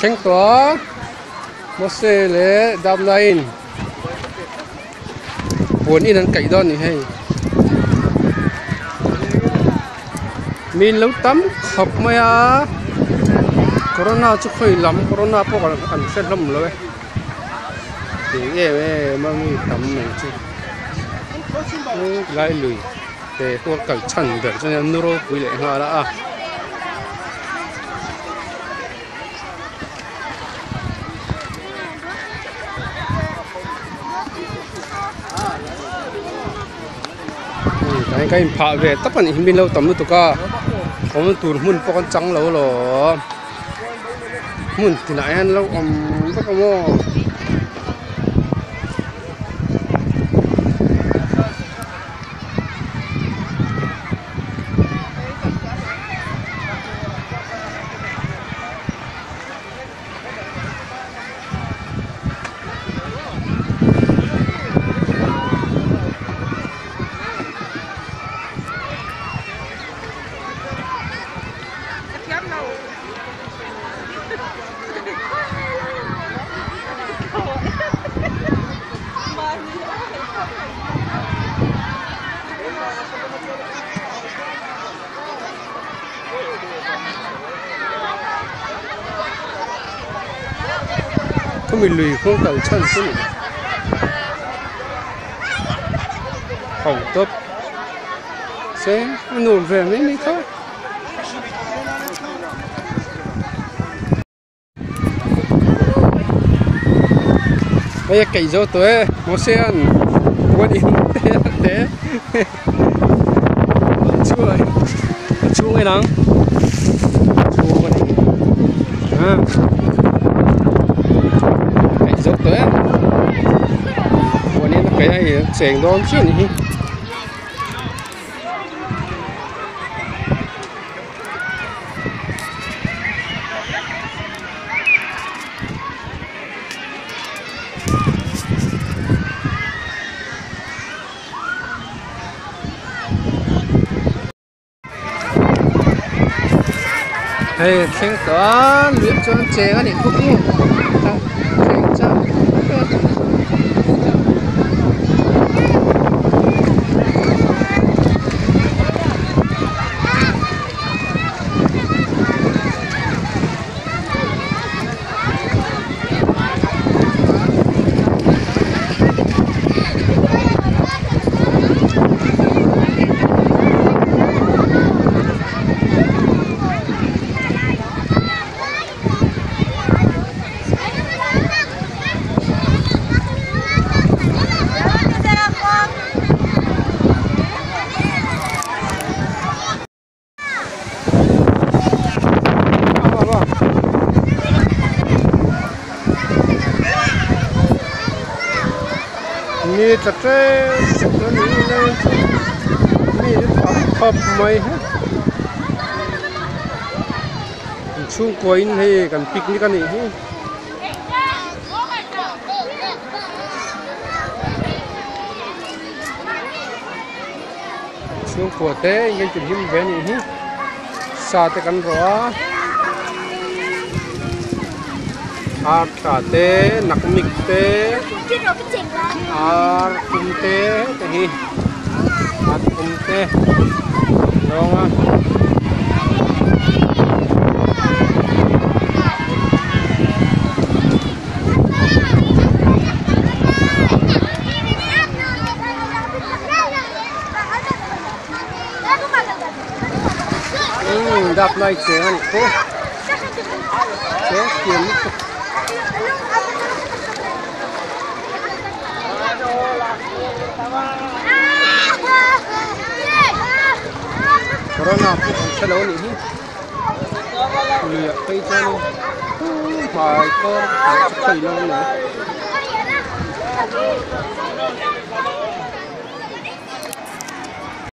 thleng tawh a Mose leh Damlaiin puan in an kaih dawn a ni hei mi in lo tam khawp mai a corona chu khawi lam corona pawh an hre hlawm lo e eng em em a mi tam mai chu lai lui te pawh a kal chhan ber chu nia nu ropui leh nghal a. Tlai ka inphah ve tawp a nih hi min lo tam lutuk a awm tur hmun pawh kan chang lo alawm hmun tinah hian lo awm vek a maw. Khawmi lui kawng kal chhan chu ni ho tawp se a nuam ve mai mai tho. Hei a keih zo tawh e mahse an puan in te a te chuan a chhung en ang a chhung a ni a keih zo tawh e puan in a keih a hei a cheng dawn chiah a nih hi. Hei thleng tawh a luiah chuan cheng a nih khawp maw thleng chak. Ni tla tlem tlem a ni lai chu mi hi tam khawp mai he inchhungkua in hei kan picnic a nih hi. Chhungkua te in kan hlim ve a nih hi sa te kan rawh a ar tla te nakmik te ar pum te te hi ar pum te lawng a. Umm dap lai cheng a nih chu cheng thiam lutuk. Corona pawh an hre lo a nih hi luiah phei chuan in hmai kawr chu khawi lo a ni.